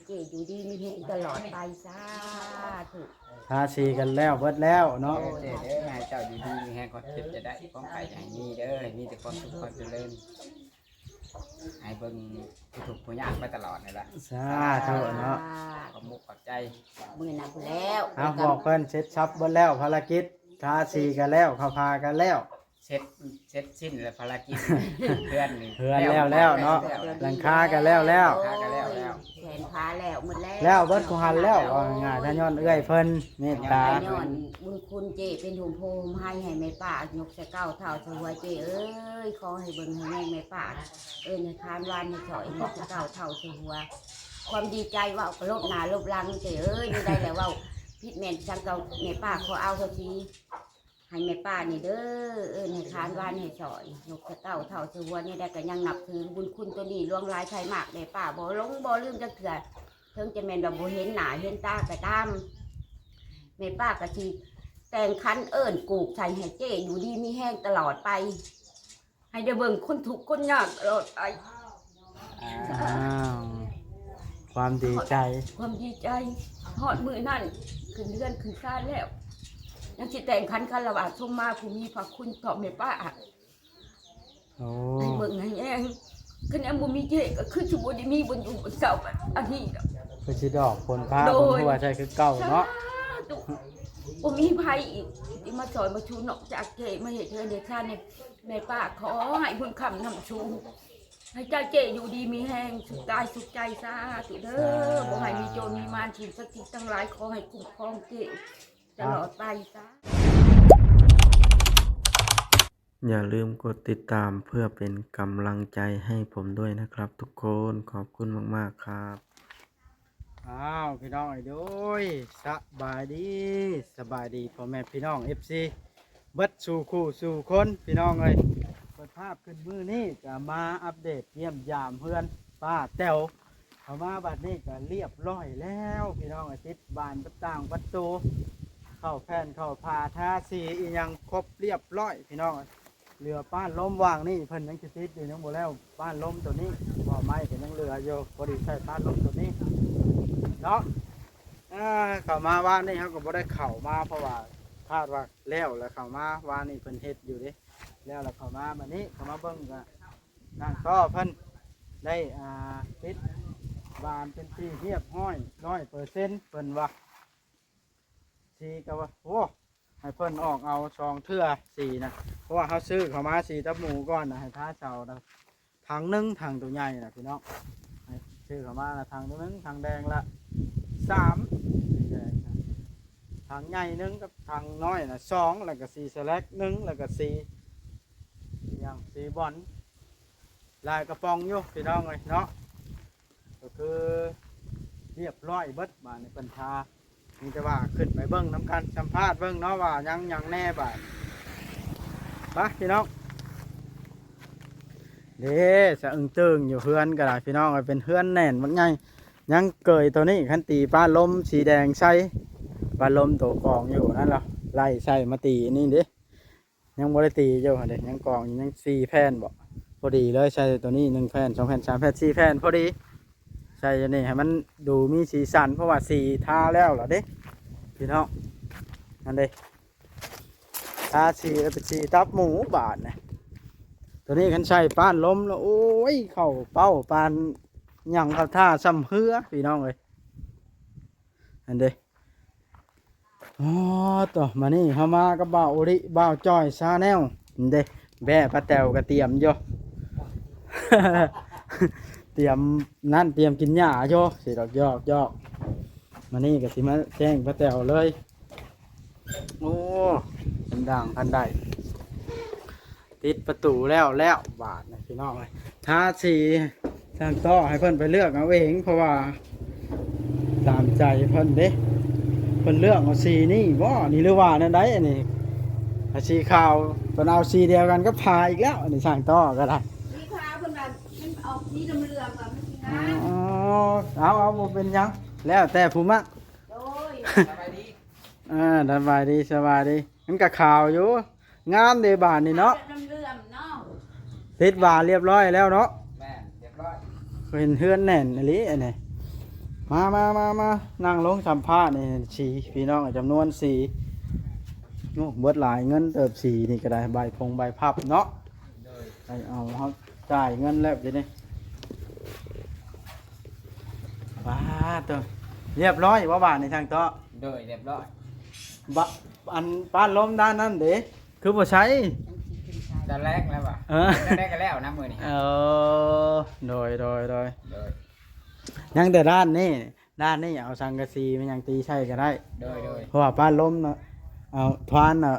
ເຈ້ຢູ່ດີມີແຮງຕະຫຼອດໄປ ສາທຸ. ທາສີກັນແລ້ວເບິດແລ້ວເນາະ. ເອີ ເຈົ້າເດີ ໃຫ້ເຈົ້າຢູ່ດີມີແຮງ ຄວາມເຈັບຢ່າໄດ້ ຄວາມໄຂ້ຢ່າໃຫ້ມີເດີ ໃຫ້ມີແຕ່ຄວາມສຸກຄວາມຈະເລີນ ໃຫ້ເບິ່ງຜູ້ທຸກຜູ້ຍາກໄປຕະຫຼອດນີ້ແຫຼະ. ສາທຸເນາະ. ຂອບມຸກຂອບໃຈ. ມື້ນັ້ນພຸ້ນແລ້ວ ເອົາ ບອກເພິ່ນເສັດສັບເບິດແລ້ວ ພາລະກິດ ທາສີກັນແລ້ວ ເຂົ້າພາກັນແລ້ວ ເສັດ ເສັດສິ້ນແລ້ວພາລະກິດ ເຮືອນນີ້ ເຮືອນແລ້ວແລ້ວເນາະ ແລ້ວ ຫຼັງຄາກໍແລ້ວແລ້ວ ຫຼັງຄາກໍແລ້ວແລ້ວ ແຂນພາແລ້ວໝົດແລ້ວ ແລ້ວເບິດຄູ່ຫັ້ນແລ້ວ ເວົ້າງ່າຍໆ ກໍຍ້ອນເອື້ອຍເພິ່ນເມດຕາ ກໍຍ້ອນບຸນຄຸນເຈ້ເປັນຮົ່ມໂພຮົ່ມໄຮໃຫ້ແມ່ປ້າ ຍົກໃສ່ເກົ້າເທົ່າໃສ່ຫົວ ເຈ້ເອີຍ ຂໍໃຫ້ເບິ່ງໃຫ້ແຍງແມ່ປ້າ ເອີ້ນໃຫ້ຄານວານໃຫ້ສອຍ ຍົກໃສ່ເກົ້າເທົ່າໃສ່ຫົວ ຄວາມດີໃຈເວົ້າກໍລົບໜ້າລົບຫຼັງ ເຈ້ເອີຍ ແນວໃດແລ້ວເວົ້າຜິດແມ່ນສັງເກົ່າ ແມ່ປ້າຂໍເອົາເຂົາຊິ ໃຫ້ແມ່ປ້ານີ້ເດີ ເອີ້ນໃຫ້ຄານວານໃຫ້ສອຍ ຍົກໃສ່ເກົ້າເທົ່າໃສ່ຫົວ ແນວໃດກໍຍັງນັບຖືບຸນຄຸນໂຕນີ້ຫຼວງຫຼາຍໄພມາກ ແມ່ປ້າບໍ່ຫຼົງບໍ່ລືມຈັກເທື່ອ ເຖິງຈະແມ່ນວ່າບໍ່ເຫັນໜ້າເຫັນຕາກໍຕາມ ແມ່ປ້າກໍຊິແຕ່ງຂັນເອີ້ນກູກໃສ່ໃຫ້ເຈ້ຢູ່ດີມີແຮງຕະຫຼອດໄປ ໃຫ້ໄດ້ເບິ່ງຄົນທຸກຄົນຍາກຕະຫຼອດໄປ. ອ້າວ ຄວາມດີໃຈ ຄວາມດີໃຈ ຮອດມື້ນັ້ນຂຶ້ນເຮືອນຂຶ້ນຊານແລ້ວ ຍັງຊິແຕ່ງຂັນຄາລະວະສົມມາຜູ້ມີພະຄຸນຕໍ່ແມ່ປ້າ ໂອ້ ໃຫ້ເບິ່ງໃຫ້ແຍງ ຄັນຍັງບໍ່ມີເຈ້ກໍຄືຊິບໍ່ໄດ້ມີບ່ອນຢູ່ບ່ອນເຊົາອັນນີ້ດອກ ຄືຊິດອກຜົນຟ້າ ໂດຍ ຜົນຮົ່ວໃສ່ຄືເກົ່າເນາະ ສາທຸ ບໍ່ມີໃຜອີກທີ່ມາຊ່ອຍມາຊູນອກຈາກເຈ້ ມາເຮັດເຮືອນເຮັດຊານໃຫ້ແມ່ປ້າ ຂໍໃຫ້ບຸນຄ້ຳນຳຊູ ໃຫ້ເຈົ້າເຈ້ຢູ່ດີມີແຮງ ສຸກກາຍສຸກໃຈ ສາທຸເດີ ສາທຸ ບໍ່ໃຫ້ມີໂຈນມີມານ ສິ່ງສັກສິດທັງຫຼາຍ ຂໍໃຫ້ຄຸ້ມຄອງເຈ້ຕະຫຼອດໄປ ສາທຸ. ຢ່າลืมกดติดตามเพื่อเป็นกำลังใจให้ผมด้วยนะครับทุกคน ขอบคุณมากๆ ครับ. ອ້າວ ພີ່ນ້ອງເອີຍ ໂດຍ ສະບາຍດີ ສະບາຍດີພໍ່ແມ່ພີ່ນ້ອງ ເອັຟຊີ ເບິດສູ່ຄູ່ສູ່ຄົນ ພີ່ນ້ອງເອີຍ ເປີດພາບຂຶ້ນມື້ນີ້ກໍມາອັບເດດຢ້ຽມຢາມເຮືອນປ້າແຕ໋ວ ເຂົ້າມາບັດນີ້ກໍລຽບຮ້ອຍແລ້ວ ພີ່ນ້ອງເອີຍ ຕິດບານປະຕ່າງປະຕູ ເຂົ້າແຜ່ນເຂົ້າຝາ ທາສີອີ່ຫຍັງຄົບລຽບຮ້ອຍ ພີ່ນ້ອງເອີຍ. ເຫຼືອປ້ານລົມຫວ່າງນີ້ ເພິ່ນຍັງຊິຕິດຢູ່ ຍັງບໍ່ແລ້ວ ປ້ານລົມໂຕນີ້ ບໍ່ໄມ້ກໍຍັງເຫຼືອຢູ່ ພໍດີໃສ່ປ້ານລົມໂຕນີ້ເນາະ. ອ່າ ເຂົ້າມາວານນີ້ເຮົາກໍບໍ່ໄດ້ເຂົ້າມາ ເພາະວ່າຄາດວ່າແລ້ວແລ້ວເຂົ້າມາ ວານນີ້ເພິ່ນເຮັດຢູ່ເດ້ ແລ້ວແລ້ວເຂົ້າມາ ບັດນີ້ເຂົ້າມາເບິ່ງກໍ ຊ່າງຕໍ່ເພິ່ນໄດ້ ອ່າ ຕິດບານເປັນທີ່ຮຽບຮ້ອຍ ຮ້ອຍເປີເຊັນ ເພິ່ນວ່າ ສີກໍວ່າ ໂອ້ ໃຫ້ເພິ່ນອອກເອົາສອງເທື່ອສີນະ ເພາະວ່າເຮົາຊື້ເຂົ້າມາສີຕັບໝູກ່ອນນະ ໃຫ້ທາເສົານະ ຖັງໜຶ່ງ ຖັງໂຕໃຫຍ່ນະ ພີ່ນ້ອງ ໃຫ້ຊື້ເຂົ້າມານະ ຖັງໂຕໜຶ່ງ ຖັງແດງລະສາມ ສີແດງນະ ຖັງໃຫຍ່ໜຶ່ງກັບຖັງນ້ອຍນະສອງ ແລ້ວກໍສີສະແລັກໜຶ່ງ ແລ້ວກໍສີຫຍັງ ສີບອນ ຫຼາຍກະປ໋ອງຢູ່ ພີ່ນ້ອງເອີຍເນາະ. ກໍຄືລຽບຮ້ອຍເບິດ ບາດນີ້ເພິ່ນທາ ມີແຕ່ວ່າຂຶ້ນໄປເບິ່ງນຳກັນ ສຳພາດເບິ່ງເນາະວ່າຍັງຫຍັງແດ່ບາດ ໄປພີ່ນ້ອງ ເດ້ ສະອຶງຕຶງຢູ່ເຮືອນກໍໄດ້ ພີ່ນ້ອງເອີຍ ເປັນເຮືອນແໜ້ນບັກໃຫຍ່ ຍັງເກີຍໂຕນີ້ ຄັນຕີປ້ານລົມສີແດງໃສ່ ປ້ານລົມໂຕກອງຢູ່ນັ້ນລະ ໄລ່ໃສ່ມາຕີນີ້ເດ້. ຍັງບໍ່ໄດ້ຕີຢູ່ຫັ້ນເດ້ ຍັງກອງຢູ່ ຍັງສີ່ແຜ່ນບໍ ພໍດີເລີຍ ໃສ່ໂຕນີ້ໜຶ່ງແຜ່ນ ສອງແຜ່ນ ສາມແຜ່ນ ສີ່ແຜ່ນ ພໍດີ ໃສ່ຢູ່ນີ້ໃຫ້ມັນດູມີສີສັນ ເພາະວ່າສີທາແລ້ວລະເດ້ ພີ່ນ້ອງ ນັ້ນເດ້ ທາສີແລ້ວເປັນສີຕັບໝູບາດນີ້ ໂຕນີ້ຄັນໃສ່ປ້ານລົມແລ້ວ ໂອ້ຍ ເຂົ້າເປົ້າປານຫຍັງ ເຂົ້າທ່າຊ່ຳເຮືອ ພີ່ນ້ອງເອີຍ ຫັ້ນເດ້. ອໍ ໂຕ ມານີ້ເຮົາມາກັບບ່າວໂອລິ ບ່າວຈ້ອຍຊາແນວ ເດ້ ແບ້ປ້າແຕ๋ວກໍຕຽມຢູ່ ຕຽມນັ້ນ ຕຽມກິນຫຍ້າຢູ່ ຊິດອກ ຢອກໆ ມານີ້ກໍຊິມາແຈ້ງປ້າແຕ๋ວເລີຍ ໂອ້ ເປັນດ່າງທັນໄດ້ ຕິດປະຕູແລ້ວ ແລ້ວບາດນີ້ພີ່ນ້ອງເອີຍ ທາສີຊ່າງຕໍ່ໃຫ້ເພິ່ນໄປເລືອກເອົາເອງ ເພາະວ່າຕາມໃຈເພິ່ນເດ້ ເພິ່ນເລືອກເອົາສີນີ້ບໍ ນີ້ ຫຼືວ່າແນວໃດ ອັນນີ້ ອາ ສີຂາວ ເພິ່ນເອົາສີດຽວກັນກັບຜ້າອີກແລ້ວ ອັນນີ້ຊ່າງຕໍ່ກໍໄດ້ ສີຂາວເພິ່ນວ່າມັນອອກສີເຫຼືອງໆ ວ່າມັນຊິງາມ ອໍ ເອົາ ເອົາ ບໍ່ເປັນຫຍັງ ແລ້ວແຕ່ຜູ້ມັກ ໂດຍ ສະບາຍດີ ອ່າ ສະບາຍດີ ສະບາຍດີ ມັນກໍຂາວຢູ່ ງາມເດ້ບາດນີ້ເນາະ ເຫຼືອມໆເນາະ ຕິດບານລຽບຮ້ອຍແລ້ວເນາະ ແມ່ນ ລຽບຮ້ອຍ ເຫັນເຮືອນແໜ້ນອີ່ຫຼີອັນນີ້ ມາ ມາ ມາ ມາ ນັ່ງລົງສຳພາດນີ້ ສີ ພີ່ນ້ອງຈຳນວນສີ ໂອ້ ເບິດຫຼາຍເງິນເຕີບ ສີນີ້ກໍໄດ້ ໃບພົງໃບພັບເນາະ ໂດຍ ໄປເອົາ ເຮົາຈ່າຍເງິນແລ້ວດຽວນີ້ ປາດໂທ້ ຮຽບຮ້ອຍບໍ່ບາດນີ້ ທາງເຕາະ? ໂດຍ ຮຽບຮ້ອຍ ບະ ອັນປ້ານລົມດ້ານນັ້ນເດ້ ຄືບໍ່ໃຊ້? ຕອນແລກແລ້ວວ່າ ເອີ ໄດ້ກໍແລ້ວນະມື້ນີ້ ເອີ ໂດຍ ໂດຍ ໂດຍ ໂດຍ ຍັງແຕ່ດ້ານນີ້ ດ້ານນີ້ເອົາສັງກະສີມາຫຍັງຕີໃສ່ກໍໄດ້ ໂດຍ ໂດຍ ເພາະວ່າປ້ານລົມນະ ເອົາທວານນະ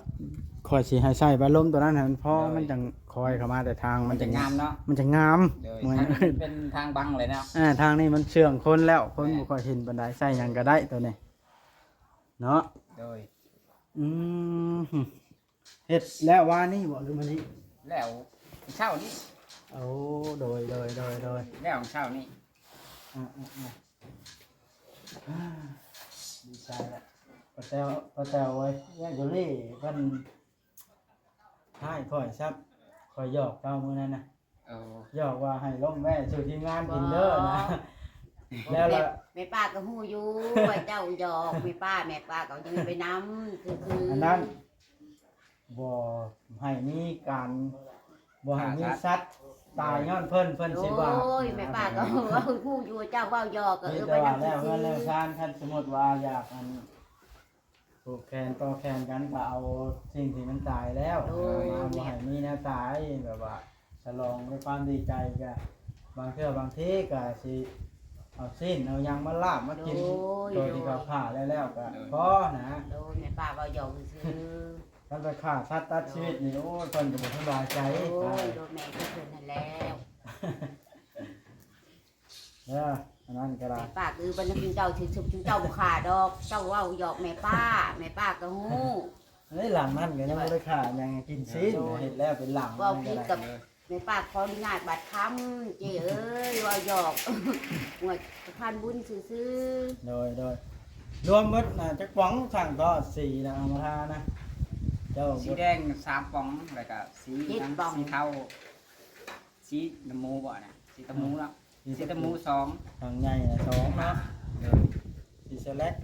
ຂ້ອຍຊິໃຫ້ໃສ່ປ້ານລົມຕົວນັ້ນຫັ້ນ ເພາະ ໂດຍ ມັນຈັ່ງຄອຍເຂົ້າມາ ແຕ່ທາງມັນຈັ່ງ ມັນຈະງາມເນາະ ມັນຈະງາມ ໂດຍ ມັນ ທາງນີ້ເປັນທາງບັງເລີຍເນາະ ເອີ ທາງນີ້ມັນເຊື່ອງຄົນແລ້ວ ຄົນ ແມ່ນ ບໍ່ຄ່ອຍເຫັນປານໃດ ໃສ່ຫຍັງກໍໄດ້ຕົວນີ້ເນາະ ໂດຍ ອືມ ເຮັດແລ້ວວານນີ້ບໍ່ ຫຼືມື້ນີ້? ແລ້ວເຊົ້ານີ້ ໂອ້ ໂດຍ ໂດຍ ໂດຍ ໂດຍ ແລ້ວເຊົ້ານີ້ ອືມ ອືມ ອືມ ອ່າ ດີໃຈລະ ປ້າແຕວ ປ້າແຕວເອີຍ ຍາຍໂຈລີເພິ່ນຮ້າຍຂ້ອຍຊ້ຳ ຂ້ອຍຫຍອກເຈົ້າມື້ນັ້ນນະ ເອີ ຫຍອກວ່າໃຫ້ລົງແວ່ສູ່ທີມງານກິນເດີນະ ບໍ່ ແລ້ວລະ ແມ່ ແມ່ປ້າກໍຮູ້ຢູ່ວ່າເຈົ້າຫຍອກແມ່ປ້າ ແມ່ປ້າກໍຍັງໄປນຳ ຄື ຄື ອັນນັ້ນ ບໍ່ໃຫ້ມີການ ບໍ່ໃຫ້ມີສັດຕາຍຍ້ອນເພິ່ນ ເພິ່ນຊິວ່າ ໂອ້ຍ ແມ່ປ້າກໍຮູ້ຢູ່ເຈົ້າເວົ້າຫຍອກ ກໍ ເອີ ໄປນຳ ແລ້ວເຮືອນແລ້ວຊານ ຄັນສົມມຸດວ່າຢາກ ອັນ ຜູກແຂນຕໍ່ແຂນກັນ ກໍເອົາສິ່ງທີ່ມັນຕາຍແລ້ວ ໂດຍ ມາບໍ່ໃຫ້ມີແນວຕາຍ ແບບວ່າສະຫຼອງດ້ວຍຄວາມດີໃຈ ກໍບາງເທື່ອບາງທີກໍຊິເອົາຊີ້ນເອົາຫຍັງມາລາບມາກິນ ໂດຍ ໂດຍທີ່ເຂົາຂ້າແລ້ວໆ ກໍ ໂດຍ ພໍນະ ໂດຍ ແມ່ປ້າເວົ້າຫຍອກຊື່ໆ ຄັນໄປຂ້າສັດຕັດຊີວິດນີ້ ໂອ້ຍ ເພິ່ນກໍບໍ່ສະບາຍໃຈ ໂອ້ຍ ໂດຍ ແມ່ນຄືເພິ່ນຫັ້ນແລ້ວ ເອີ ອັນນັ້ນກໍໄດ້ ແມ່ປ້າຄືບັນດາເຈົ້າ ເຈົ້າບໍ່ຂ້າດອກ ເຈົ້າເວົ້າຫຍອກແມ່ປ້າ ແມ່ປ້າກໍຮູ້ ເອີຍ ຫຼັງນັ້ນກໍຍັງບໍ່ໄດ້ຂ້າຫຍັງ ກິນຊີ້ນ ໂດຍ ເຮັດແລ້ວເປັນຫຼັງ ເວົ້າຜິດກັບ ແມ່ປ້າຂໍອະນຸຍາດບາດຄຳ ເຈ້ເອີຍ ເວົ້າຫຍອກ ອວດສະພານບຸນຊື່ໆ ໂດຍ ໂດຍ ລວມໝົດນະ ຈັກປ໋ອງ ຊ່າງຕໍ່ ສີນະ ເອົາມາທານະ ເຈົ້າ ສີແດງສາມປ໋ອງ ແລ້ວກໍສີ ເຈັດ ຫຍັງ ປ໋ອງ ສີເທົາ ສີຕະໝູບໍ່ນະ ສີຕະໝູເນາະ ອືມ ສີຕະໝູສອງ ຖັງໃຫຍ່ນະສອງເນາະ ໂດຍ ສີສະແລັກ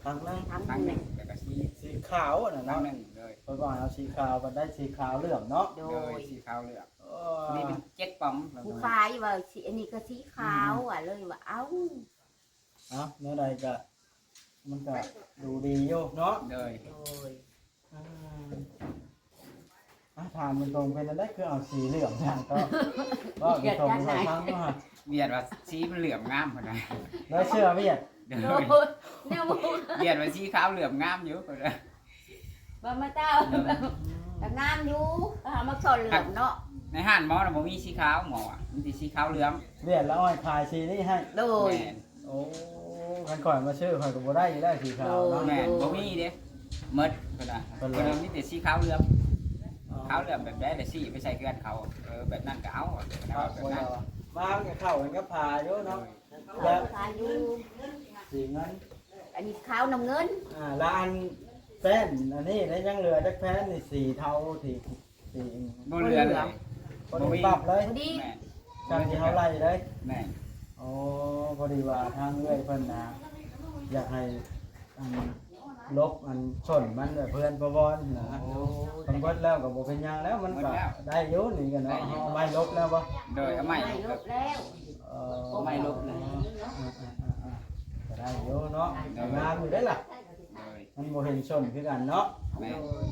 ຖັງໜຶ່ງ ຖັງໜຶ່ງ ແລ້ວກໍສີ ສີຂາວຫັ້ນນະເນາະ ຖັງໜຶ່ງ ໂດຍ ເພິ່ນວ່າເອົາສີຂາວ ບັດໄດ້ສີຂາວເຫຼື້ອມເນາະ ໂດຍ ໂດຍ ສີຂາວເຫຼື້ອມ ໂອ້ ອັນນີ້ເປັນເຈັດປ໋ອງ ຜູ້ຂາຍວ່າສີ ອັນນີ້ກໍສີຂາວ ອືມ ວ່າເລີຍວ່າ ເອົ້າ ເອົ້າ ແນວໃດກໍ ມັນກໍດູດີຢູ່ເນາະ ໂດຍ ໂດຍ ອືມ ອ່າ ຖາມຕົງໆ ເປັນຈັ່ງໃດຄືເອົາສີເຫຼື້ອມຫຍັງກໍ ເວົ້າຕົງໆ ໃຫ້ຟັງເນາະ ວຽດວ່າສີມັນເຫຼື້ອມງາມພຸ້ນນະ ແລ້ວເຊື່ອວຽດ ໂດຍ ໂດຍ ແນວ ວຽດວ່າສີຂາວເຫຼື້ອມງາມຢູ່ພຸ້ນນະ ບໍ່ ມາເຈົ້າ ອືມ ກໍງາມຢູ່ ກໍເອົາມາສອນເຫຼື້ອມເນາະ ໃນຮ້ານໝໍນະບໍ່ມີສີຂາວ ໝໍວ່າມີແຕ່ສີຂາວເຫຼື້ອມ ວຽດລະອ້ອຍຂາຍສີນີ້ໃຫ້ ໂດຍ ແມ່ນ ໂອ້ ຄັນຂ້ອຍມາຊື້ຂ້ອຍກໍບໍ່ໄດ້ຢູ່ແລ້ວສີຂາວເນາະ ໂດຍ ແມ່ນ ໂດຍ ບໍ່ມີເດ້ ໝົດ ເພິ່ນວ່າ ເພິ່ນວ່າມີແຕ່ສີຂາວເຫຼື້ອມ ອໍ ຂາວເຫຼື້ອມແບບໃດລະສີໄປໃສ່ເຮືອນເຂົາ ເອີ ແບບນັ້ນກໍເອົາ ເຂົາ ແບບນັ້ນ ມາກໍເຂົ້າກັນກັບຜ້າຢູ່ເນາະ ໂດຍ ແລ້ວ ຂາຍຢູ່ ສີເງິນ ອັນນີ້ຂາວນ້ຳເງິນ ອ່າ ແລ້ວອັນແປ້ນອັນນີ້ໄດ້ ຍັງເຫຼືອຈັກແຜ່ນນີ້ ສີເທົາທີ່ ສີ ບໍ່ເຫຼືອເລີຍ ບໍ່ມີ ປັບເລີຍ ພໍດີ ແມ່ນ ຕາມທີ່ເຮົາໄລ່ເລີຍ ແມ່ນ ໂອ້ ພໍດີວ່າທາງເອື້ອຍເພິ່ນນະ ຢາກໃຫ້ ອັນ ລົບອັນສົ້ນມັນແບບເພື່ອນປະວອນນະ ໂອ້ຍ ຄັນເບິດແລ້ວກໍບໍ່ເປັນຫຍັງແລ້ວ ມັນກໍໄດ້ຢູ່ນີ້ກໍເນາະ ເຮົາເອົາໄມ້ລົບແລ້ວບໍ່? ໂດຍ ເອົາໄມ້ລົບແລ້ວ ເອີ ເອົາໄມ້ລົບແລ້ວ ອ່າໆໆ ກໍໄດ້ຢູ່ເນາະ ໂດຍ ງາມຢູ່ເດ້ລະ ໂດຍ ມັນບໍ່ເຫັນສົ້ນຄືກັນເນາະ ແມ່ນ ໂດຍ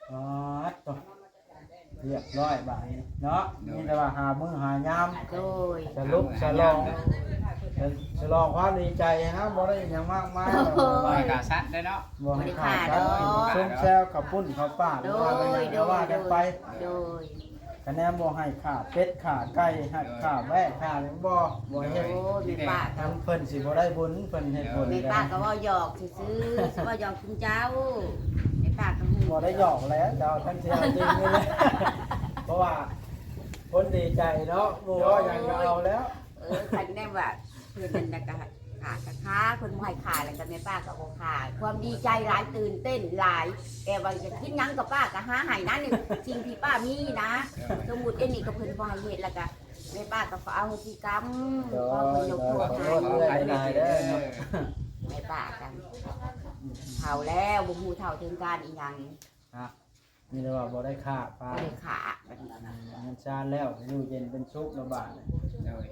ປາດໂທ້ ຮຽບຮ້ອຍບາດນີ້ເນາະ ໂດຍ ມີແຕ່ວ່າຫາມື້ຫາຍາມ ໂດຍ ສະຫຼຸບສະຫຼອງ ສະຫຼອງຄວາມດີໃຈນະ ບໍ່ໄດ້ຫຍັງມາກມາຍ ໂດຍ ບໍ່ໃຫ້ຂາດສັດເດ້ເນາະ ບໍ່ໃຫ້ຂາດສັດ ບໍ່ໄດ້ຂາດດອກ ຊຸມແຊວເຂົ້າປຸ້ນເຂົ້າປາກ ໂດຍ ວ່າກັນໄປ ໂດຍ ໂດຍ ຄະແນນບໍ່ໃຫ້ຂ້າເປັດຂ້າໄກ່ ໃຫ້ຂ້າແບ້ຂ້າຫຍັງບໍ່ ບໍ່ເຮັດ ໂອ້ຍ ແມ່ປ້າກໍ ເພິ່ນຊິບໍ່ໄດ້ບຸນ ເພິ່ນເຮັດບຸນ ແມ່ປ້າກໍເວົ້າຫຍອກຊື່ໆ ຊິເວົ້າຫຍອກຊຸມເຈົ້າ ແມ່ປ້າກໍຮູ້ ບໍ່ໄດ້ຫຍອກແລ້ວເຈົ້າ ຄັນຊິເອົາຈິງນີ້ແຫຼະ ເພາະວ່າຄົນດີໃຈເນາະ ບໍ່ເວົ້າຫຍັງກໍເອົາແລ້ວ ເອີ ຄັນແນມວ່າ ເພິ່ນນັ້ນນະກະຂ້າກະຂ້າ ເພິ່ນບໍ່ໃຫ້ຂ້າ ແລ້ວກະແມ່ປ້າກະບໍ່ຂ້າ ຄວາມດີໃຈຫຼາຍ ຕື່ນເຕັ້ນຫຼາຍ ແຕ່ວ່າຢາກກິນຫຍັງກະປ້າກະຫາໃຫ້ນັ້ນ ສິ່ງທີ່ປ້າມີນະ ສົມມຸດອັນນີ້ກະເພິ່ນບໍ່ໃຫ້ເຮັດ ແລ້ວກະ ແມ່ປ້າກໍຂໍອະໂຫສິກຳ ໂດຍ ຂໍເພິ່ນຍົກໂທດໃຫ້ ໂດຍ ເອື້ອຍຫຼາຍໆເດີ ແມ່ປ້າກັນເຖົ້າແລ້ວ ບໍ່ຮູ້ເທົ່າເຖິງການອີຫຍັງ ຮະ ມີແຕ່ວ່າບໍ່ໄດ້ຂ້າປາ ບໍ່ໄດ້ຂ້າ ອືມ ເຮືອນຊານແລ້ວ ຢູ່ເຢັນເປັນສຸກແລ້ວບາດນີ້ ໂດຍ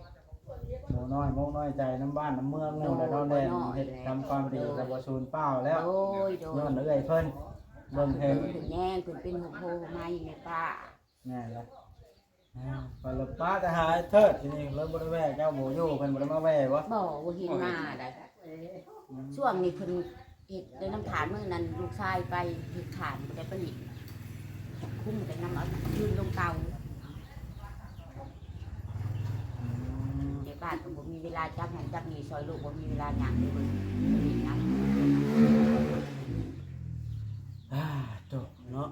ບໍ່ນ້ອຍມົກນ້ອຍໃຈນຳບ້ານນຳເມືອງໝູ່ແລ້ວເນາະ ແລ່ນເຮັດທຳຄວາມດີກໍບໍ່ສູນເປົ່າແລ້ວ ໂດຍ ໂດຍ ຍ້ອນເອື້ອຍເພິ່ນເບິ່ງແຮງ ເພິ່ນແຍງ ເພິ່ນເປັນຫົວໂພຫົວໄມ້ແມ່ປ້າ ແມ່ນແລ້ວ ອ່າ ບັດລະປ້າແຕ່ຫາເທີດ ທີນີ້ເລີຍບໍ່ໄດ້ແວ່ ເຈົ້າບໍ່ຢູ່ ເພິ່ນບໍ່ໄດ້ມາແວ່ບໍ່? ບໍ່ ບໍ່ເຫັນມາໃດ ອືມ ຊ່ວງນີ້ເພິ່ນເຮັດໄດ້ນຳທານ ມື້ນັ້ນລູກຊາຍໄປເຮັດທານ ບໍ່ໄດ້ໄປຫຼິ້ນ ຄຸມໄປນຳ ເອົາຄືນລົງເຕົາ ອືມ ແມ່ປ້າກໍບໍ່ມີເວລາຈັບຫັ້ນຈັບນີ້ຊ່ອຍລູກ ບໍ່ມີເວລາຫຍັງເລີຍ ບໍ່ໄດ້ຫຼິ້ນນຳ ອ່າ ໂຕເນາະ.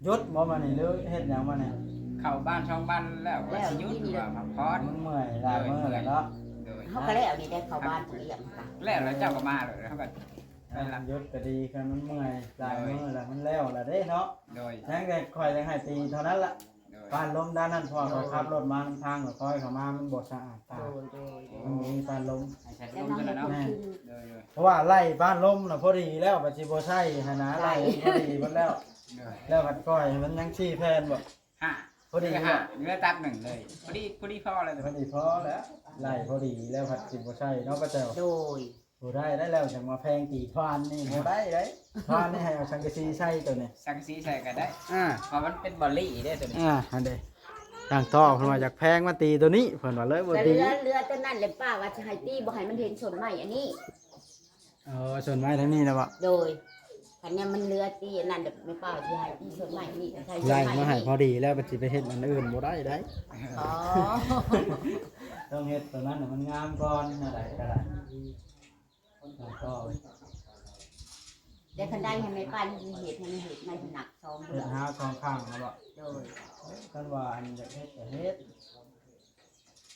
ຢຸດບໍ່ມານີ້ ຫຼືເຮັດຫຍັງມານີ້? ເຂົ້າບ້ານຊ່ອງບ້ານແລ້ວ ແລ້ວ ວ່າຊິຢຸດ ທີ່ນີ້ ວ່າພັກຜ່ອນ ມັນເມື່ອຍຫຼາຍມື້ແລ້ວເນາະ ໂດຍ ເຮົາກໍແລ້ວນີ້ໄດ້ເຂົ້າບ້ານຜູ້ລ້ຽງ ແລ້ວ ແລ້ວເຈົ້າກໍມາເລີຍ ເຮົາກໍໄປລະ ອ່າ ຢຸດກໍດີ ຄັນມັນເມື່ອຍຫຼາຍມື້ແລ້ວ ໂດຍ ມັນແລ້ວລະເດ້ເນາະ ໂດຍ ຍັງແຕ່ຂ້ອຍຍັງໃຫ້ຕີເທົ່ານັ້ນລະ ໂດຍ ປານລົມດ້ານນັ້ນ ເພາະວ່າຂ້ອຍຂັບລົດມານຳທາງ ຂ້ອຍເຂົ້າມາມັນບໍ່ສະອາດຕາ ໂດຍ ໂດຍ ມັນບໍ່ມີປານລົມ ໃຫ້ໃສ່ລົມເທົ່ານັ້ນເນາະ ແມ່ນ ໂດຍ ໂດຍ ເພາະວ່າໄລ່ປານລົມນະພໍດີແລ້ວ ບັດຊິບໍ່ໃຊ້ຫັ້ນນະ ໄລ່ ໄລ່ພໍດີເບິດແລ້ວ ໂດຍ ແລ້ວບັດປ່ອຍໃຫ້ມັນຍັງສີ່ແຜ່ນບໍ່ ຫ້າ ພໍດີ ຫ້າ ເຫຼືອຕັບໜຶ່ງເລີຍ ພໍດີ ພໍດີພໍແລ້ວ ພໍດີພໍແລ້ວ ໄລ່ພໍດີແລ້ວ ພັດຊິບໍ່ໃຊ້ເນາະປ້າແຕ໋ວ ໂດຍ ບໍ່ໄດ້ ໄດ້ແລ້ວຈັ່ງມາແພງຕີທວານນີ້ ບໍ່ໄດ້ເດ້ ທວານນີ້ໃຫ້ເອົາສັງກະສີໃສ່ໂຕນີ້ ສັງກະສີໃສ່ກໍໄດ້ ອ່າ ເພາະມັນເປັນບອລລີເດ້ໂຕນີ້ ອ່າ ຫັ້ນເດ້ ທາງຕໍ່ເພິ່ນວ່າຢາກແພງມາຕີໂຕນີ້ ເພິ່ນວ່າເລີຍບໍ່ຕີ ເຫຼືອ ເຫຼືອໂຕນັ້ນແຫຼະ ປ້າວ່າຊິໃຫ້ຕີ ບໍ່ໃຫ້ມັນເຫັນສົ້ນໄມ້ອັນນີ້ ເອີ ສົ້ນໄມ້ທາງນີ້ນະບໍ່? ໂດຍ ຄັນແນວມັນເຫຼືອຕີອັນນັ້ນ ແມ່ປ້າຊິໃຫ້ຕີສົ້ນໄມ້ນີ້ ໃສ່ສົ້ນໄມ້ນີ້ ໄລ່ມາໃຫ້ພໍດີແລ້ວ ບັດຊິໄປເຮັດອັນອື່ນບໍ່ໄດ້ໃດ ອໍ ຕ້ອງເຮັດຕົວນັ້ນໃຫ້ມັນງາມກ່ອນ ແນວໃດກໍໄດ້ ແຕ່ຄັນໄດ້ໃຫ້ແມ່ປ້ານີ້ເຮັດ ໃຫ້ມັນເຮັດໃໝ່ໜັກສອງເທື່ອ ເຮັດຫາສອງຂ້າງນະບໍ່? ໂດຍ ຄັນວ່າອັນຢາກເຮັດກໍເຮັດ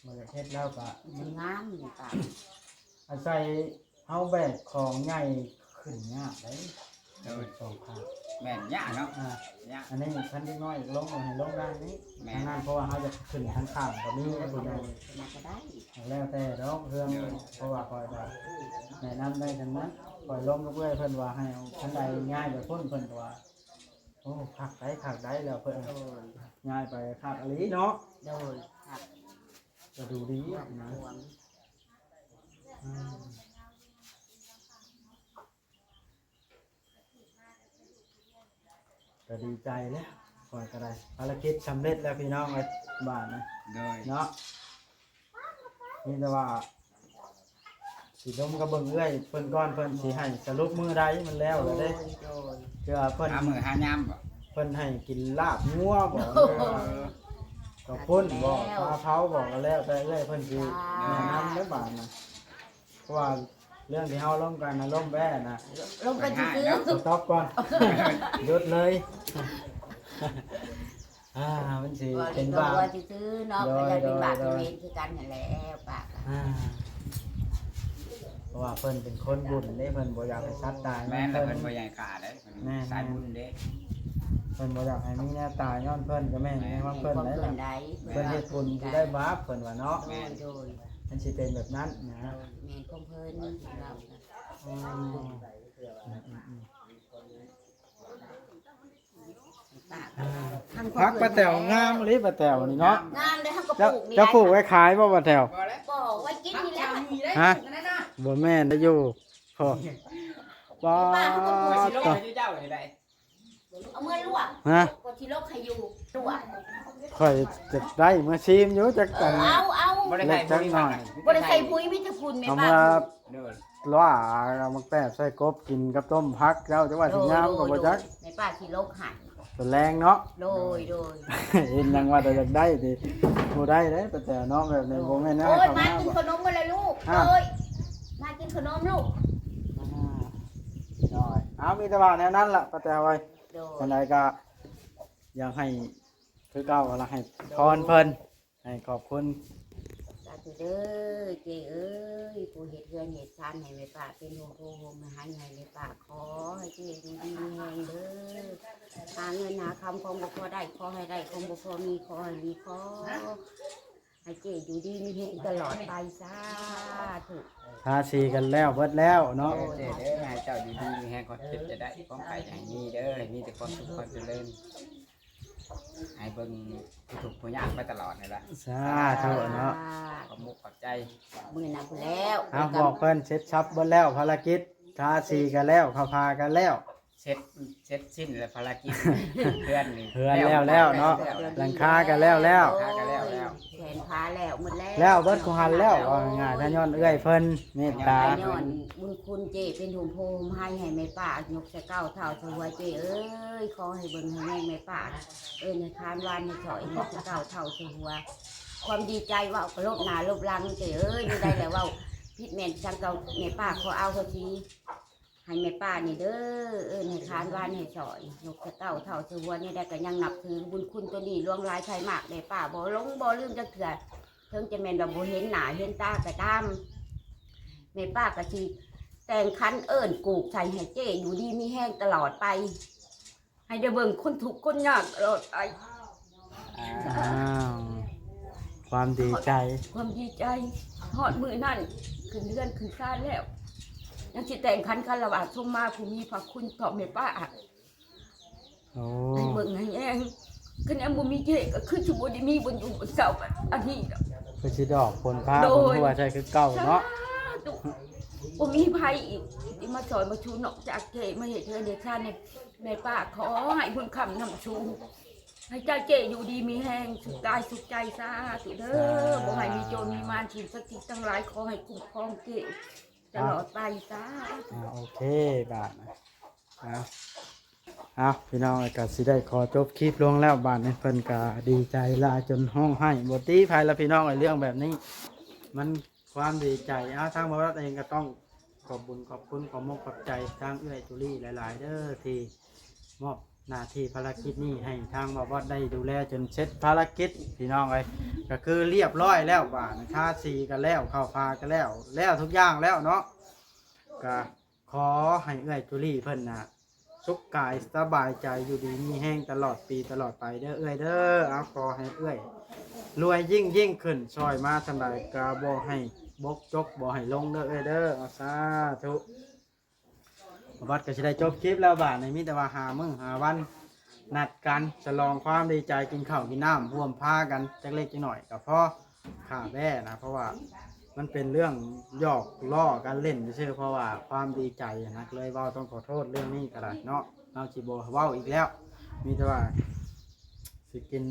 ບໍ່ຢາກເຮັດແລ້ວກະ ມັນຊິງາມນີ້ກະ ອາໄສເຮົາແບກຂອງໃຫຍ່ຂຶ້ນຍາກເດ້ ໂດຍ ສອງຂ້າງ ແມ່ນຍາກເນາະ ອ່າ ຍາກ ອັນນີ້ຄັນເດັກນ້ອຍລົງກໍໃຫ້ລົງດ້ານນີ້ ແມ່ນ ທາງນັ້ນ ເພາະວ່າເຮົາຈະຂຶ້ນທາງຂ້າງກໍມີ ໂດຍ ຜູ້ໃຫຍ່ ໂດຍ ກໍໄດ້ ແລ້ວແຕ່ດອກເຮືອນ ໂດຍ ເພາະວ່າຂ້ອຍກໍແນະນຳໄດ້ທາງນັ້ນ ຂ້ອຍລົມກັບເອື້ອຍເພິ່ນວ່າໃຫ້ເອົາຄັນໃດຍ້າຍໄປພຸ້ນ ເພິ່ນກໍວ່າ ໂອ້ ຄັກໄດ໋ ຄັກໄດ໋ ແລ້ວເພິ່ນ ໂດຍ ຍ້າຍໄປຄັກອີ່ຫຼີເນາະ ໂດຍ ຄັກ ກໍດູດີນະ ອືມ ກໍດີໃຈແລ້ວ ຂ້ອຍກໍໄດ້ ພາລະກິດສຳເລັດແລ້ວພີ່ນ້ອງເອີຍ ບາດນີ້ ໂດຍ ເນາະ ມີແຕ່ວ່າຊິລົມກັບເບິ່ງເອື້ອຍເພິ່ນກ່ອນ ເພິ່ນຊິໃຫ້ສະຫຼຸບມື້ໃດມັນແລ້ວລະເດ້ ໂດຍ ໂດຍ ເທື່ອເພິ່ນຫາມື້ຫາຍາມບໍ ເພິ່ນໃຫ້ກິນລາບງົວບໍ ເອີ ເຂົ້າປຸ້ນບໍ ປາເຜົາບໍ ກໍແລ້ວແຕ່ເອື້ອຍເພິ່ນຊິແນະນຳເດີ້ບາດນະ ເພາະວ່າເລື່ອງທີ່ເຮົາລົມກັນນະ ລົມແບ້ນະ ລົມກັນຊື່ໆ ສະຕັອບກ່ອນ ຢຸດເລີຍ ອ່າ ມັນຊິເປັນບາບ ກໍເປັນວ່າຊື່ໆເນາະ ໂດຍ ກໍຢ່າເປັນບາບ ໂດຍ ເປັນເວນຄືກັນຫັ້ນແຫຼະປ້າ ອ່າ ເພາະວ່າເພິ່ນເປັນຄົນບຸນເດ້ ເພິ່ນບໍ່ຢາກໃຫ້ສັດຕາຍ ແມ່ນແລ້ວ ເພິ່ນ ເພິ່ນບໍ່ຢາກໃຫ້ຂ້າເດ້ ເພິ່ນ ແມ່ນ ສາຍບຸນເດ້ ເພິ່ນບໍ່ຢາກໃຫ້ມີແນວຕາຍຍ້ອນເພິ່ນ ກໍແມ່ນ ແມ່ນ ແມ່ນຄວາມເພິ່ນ ເພິ່ນໄດ້ ເພິ່ນເຮັດບຸນຊິໄດ້ບາບ ເພິ່ນວ່າເນາະ ແມ່ນ ໂດຍ ມັນຊິເປັນແບບນັ້ນນະ ໂດຍ ແມ່ນຄວາມເພິ່ນ ອືມ ອືມໆ ຜັກປ້າແຕ๋ວງາມອີ່ຫຼີ ປ້າແຕ๋ວນີ້ເນາະ ງາມເດ້ ເຮົາກໍປູກນີ້ແຫຼະ ເຈົ້າປູກໄວ້ຂາຍບໍ່ ປ້າແຕ๋ວ? ບໍ່ ໄວ້ກິນນີ້ແຫຼະ ຮະ ບໍ່ແມ່ນໄດ້ຢູ່ ໂອ້ ປ້າ ປ້າ ເຮົາກໍປູກ ຊິລົງໃຫ້ເຈົ້ານີ້ໄດ໋ ເອົາເມືອລວກ ຮະ ກໍຊິລົກໃຫ້ຢູ່ ລວກ ຂ້ອຍຈະໄດ້ເມືອຊີມຢູ່ ຈັກອັນ ເອີ ເອົາ ເອົາ ບໍ່ໄດ້ໃສ່ປຸ໋ຍ ຈັກໜ້ອຍ ບໍ່ໄດ້ໃສ່ປຸ໋ຍ ມີແຕ່ຝຸ່ນແມ່ ເອົາເມືອ ປ້າ ໂດຍ ລວກ ເອົາໝາກແຕບໃສ່ກົບກິນກັບຕົ້ມຜັກ ເຈົ້າຈະວ່າຊິງາມກໍບໍ່ຈັກ ໂດຍ ໂດຍ ແມ່ປ້າຊິລົກໃຫ້ ຕອນແລງເນາະ ໂດຍ ໂດຍ ເຫັນຫຍັງວ່າແຕ່ຢາກໄດ້ຕິ ບໍ່ໄດ້ເດ້ ປ້າແຕ๋ວເນາະ ແບບນີ້ ໂດຍ ບໍ່ແມ່ນແນວ ໂອ້ຍ ເຂົາ ມາກິນຂະໜົມເບິດລະລູກ ຮະ ເອີຍ ມາກິນຂະໜົມລູກ ອ່າ ໂດຍ ເອົາ ມີແຕ່ວ່າແນວນັ້ນລະ ປ້າແຕ๋ວເອີຍ ໂດຍ ຈັ່ງໃດກໍຢາກໃຫ້ຄືເກົ່າລະ ໃຫ້ພອນເພິ່ນ ໃຫ້ຂອບຄຸນ ສາທຸເດີ ເຈ້ເອີຍ ຜູ້ເຮັດເຮືອນເຮັດຊານໃຫ້ແມ່ປ້າ ເປັນໂຮມໂພໂຮມໄຮໃຫ້ແມ່ປ້າ ຂໍໃຫ້ເຈ້ຢູ່ດີມີແຮງເດີ ຫາເງິນຫາຄຳຂອງບໍ່ພໍໄດ້ ຂໍໃຫ້ໄດ້ ຂອງບໍ່ພໍມີ ຂໍໃຫ້ມີ ຂໍ ໃຫ້ເຈ້ຢູ່ດີມີແຮງຕະຫຼອດໄປ ສາທຸ. ທາສີກັນແລ້ວເບິດແລ້ວເນາະ. ເອີ ເຈ້ເດີ ໃຫ້ເຈົ້າຢູ່ດີມີແຮງ ຄວາມເຈັບຢ່າໄດ້ ຄວາມໄຂ້ຢ່າໃຫ້ມີເດີ ໃຫ້ມີແຕ່ຄວາມສຸກຄວາມຈະເລີນ ໃຫ້ເບິ່ງຜູ້ທຸກຜູ້ຍາກໄປຕະຫຼອດນີ້ແຫຼະ. ສາທຸເນາະ. ຂອບມຸກຂອບໃຈ. ມື້ນັ້ນພຸ້ນແລ້ວ ເອົາ ບອກເພິ່ນເສັດສັບເບິດແລ້ວ ພາລະກິດ ທາສີກັນແລ້ວ ເຂົ້າພາກັນແລ້ວ ເສັດ ເສັດສິ້ນແລ້ວພາລະກິດ ເຮືອນນີ້ ເຮືອນແລ້ວແລ້ວເນາະ ແລ້ວ ຫຼັງຄາກໍແລ້ວແລ້ວ ຫຼັງຄາກໍແລ້ວແລ້ວ ແຂນພາແລ້ວໝົດແລ້ວ ແລ້ວເບິດຄູ່ຫັ້ນແລ້ວ ເວົ້າງ່າຍໆ ຖ້າຍ້ອນເອື້ອຍເພິ່ນເມດຕາ ຍ້ອນບຸນຄຸນເຈ້ເປັນຮົ່ມໂພຮົ່ມໄຮໃຫ້ແມ່ປ້າ ຍົກໃສ່ເກົ້າເທົ່າຊະຫົວເຈ້ເອີຍ ຂໍໃຫ້ເບິ່ງໃຫ້ແຍງແມ່ປ້າ ເອີ້ນໃຫ້ຄານວານໃຫ້ສອຍ ຍົກໃສ່ເກົ້າເທົ່າຊະຫົວ ຄວາມດີໃຈເວົ້າກໍລົບໜ້າລົບຫຼັງເຈ້ເອີຍ ແນວໃດແລ້ວເວົ້າຜິດແມ່ນສັງເກົ່າ ແມ່ປ້າຂໍອາໂຫສິ ໃຫ້ແມ່ປ້ານີ້ເດີ ເອີ້ນໃຫ້ຄານວານໃຫ້ສອຍ ຍົກໃສ່ເກົ້າເທົ່າຊະຫົວ ແນວໃດກໍຍັງນັບຖືບຸນຄຸນໂຕນີ້ຫຼວງຫຼາຍໄພມາກ ແມ່ປ້າບໍ່ຫຼົງບໍ່ລືມຈັກເທື່ອ ເຖິງຈະແມ່ນວ່າບໍ່ເຫັນໜ້າເຫັນຕາກໍຕາມ ແມ່ປ້າກໍຊິແຕ່ງຂັນເອີ້ນກູກໃສ່ໃຫ້ເຈ້ຢູ່ດີມີແຮງຕະຫຼອດໄປ ໃຫ້ໄດ້ເບິ່ງຄົນທຸກຄົນຍາກຕະຫຼອດໄປ. ອ້າວ ຄວາມດີໃຈ ຄວາມດີໃຈ ຮອດມື້ນັ້ນຂຶ້ນເຮືອນຂຶ້ນຊານແລ້ວ ຍັງຊິແຕ່ງຂັນຄາລະວະສົມມາຜູ້ມີພະຄຸນຕໍ່ແມ່ປ້າ ໂອ້ ໃຫ້ເບິ່ງໃຫ້ແຍງ ຄັນຍັງບໍ່ມີເຈ້ກໍຄືຊິບໍ່ໄດ້ມີບ່ອນຢູ່ບ່ອນເຊົາແບບອັນນີ້ດອກ ຄືຊິດອກຜົນຟ້າ ໂດຍ ຜົນຮົ່ວໃສ່ຄືເກົ່າເນາະ ສາທຸ ບໍ່ມີໃຜອີກທີ່ມາຊ່ອຍມາຊູນອກຈາກເຈ້ ມາເຮັດເຮືອນເຮັດຊານໃຫ້ ແມ່ປ້າຂໍໃຫ້ບຸນຄ້ຳນຳສູງ ໃຫ້ເຈົ້າເຈ້ຢູ່ດີມີແຮງ ສຸກກາຍສຸກໃຈ ສາທຸເດີ ສາທຸ ບໍ່ໃຫ້ມີໂຈນມີມານ ສິ່ງສັກສິດທັງຫຼາຍ ຂໍໃຫ້ຄຸ້ມຄອງເຈ້ຕະຫຼອດໄປ ສາທຸ ອ່າ ໂອເຄ ບາດນະ ເອົາ ເອົາ ພີ່ນ້ອງ ກໍຊິໄດ້ຂໍຈົບຄລິບລົງແລ້ວ ບາດນີ້ເພິ່ນກໍດີໃຈຫຼາຍຈົນຮ້ອງໄຫ້ບໍ່ຕີໃຜລະ ພີ່ນ້ອງເອີຍ ເລື່ອງແບບນີ້ມັນ ຄວາມດີໃຈ ເອົາ ທາງບ່າວວັດເອງກໍຕ້ອງຂອບບຸນຂອບຄຸນ ຂອບມຸກຂອບໃຈທາງເອື້ອຍຈູລີຫຼາຍໆເດີ ທີ່ມອບໜ້າທີ່ພາລະກິດນີ້ໃຫ້ທາງບ່າວວັດໄດ້ດູແລຈົນເສັດພາລະກິດ ພີ່ນ້ອງເອີຍ ກໍຄືລຽບຮ້ອຍແລ້ວ ບາດນີ້ທາສີກໍແລ້ວ ເຂົ້າພາກໍແລ້ວ ແລ້ວທຸກຢ່າງແລ້ວເນາະ ກໍ ຂໍໃຫ້ເອື້ອຍຈູລີເພິ່ນນະ ສຸກກາຍສະບາຍໃຈ ຢູ່ດີມີແຮງຕະຫຼອດປີຕະຫຼອດໄປເດີເອື້ອຍເດີ ເອົາ ຂໍໃຫ້ເອື້ອຍລວຍຍິ່ງໆຂຶ້ນ ຊ່ອຍມາສ່ຳໃດກໍບໍ່ໃຫ້ບົກຈົກ ບໍ່ໃຫ້ລົງເດີເອື້ອຍເດີ ເອົາ ສາທຸ ບ່າວວັດກໍຊິໄດ້ຈົບຄລິບແລ້ວ ບາດນີ້ມີແຕ່ວ່າຫ້າມື້ຫ້າວັນ ນັດກັນສະຫຼອງຄວາມດີໃຈ ກິນເຂົ້າກິນນ້ຳ ຮ່ວມພາກັນຈັກເລັກຈັກໜ້ອຍກໍພໍ ຂ້າແບ້ນະ ເພາະວ່າມັນເປັນເລື່ອງຫຍອກລໍ້ກັນຫຼິ້ນຊື່ໆ ເພາະວ່າຄວາມດີໃຈນະ ກໍເລີຍເວົ້າ ຕ້ອງຂໍໂທດເລື່ອງນີ້ກໍໄດ້ເນາະ ເຮົາຊິບໍ່ເວົ້າອີກແລ້ວ ມີແຕ່ວ່າຊິກິນ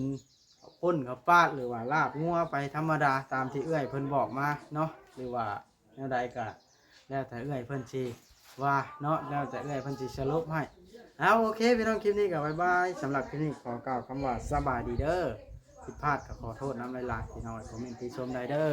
ເຂົ້າປຸ້ນເຂົ້າປາດ ຫຼືວ່າລາບງົວໄປທຳມະດາ ຕາມທີ່ເອື້ອຍເພິ່ນບອກມາເນາະ ຫຼືວ່າ ແນວໃດກໍແລ້ວແຕ່ເອື້ອຍເພິ່ນຊິວ່າເນາະ ແລ້ວແຕ່ເອື້ອຍເພິ່ນຊິສະຫຼຸບໃຫ້ ເອົາ ໂອເຄ ພີ່ນ້ອງ ຄລິບນີ້ກໍບາຍບາຍ ສຳລັບຄລິບນີ້ຂໍກ່າວຄຳວ່າສະບາຍດີເດີ ຜິດພາດກໍຂໍໂທດນຳຫຼາຍໆ ພີ່ນ້ອງ ຄອມເມັນຕິຊົມໄດ້ເດີ.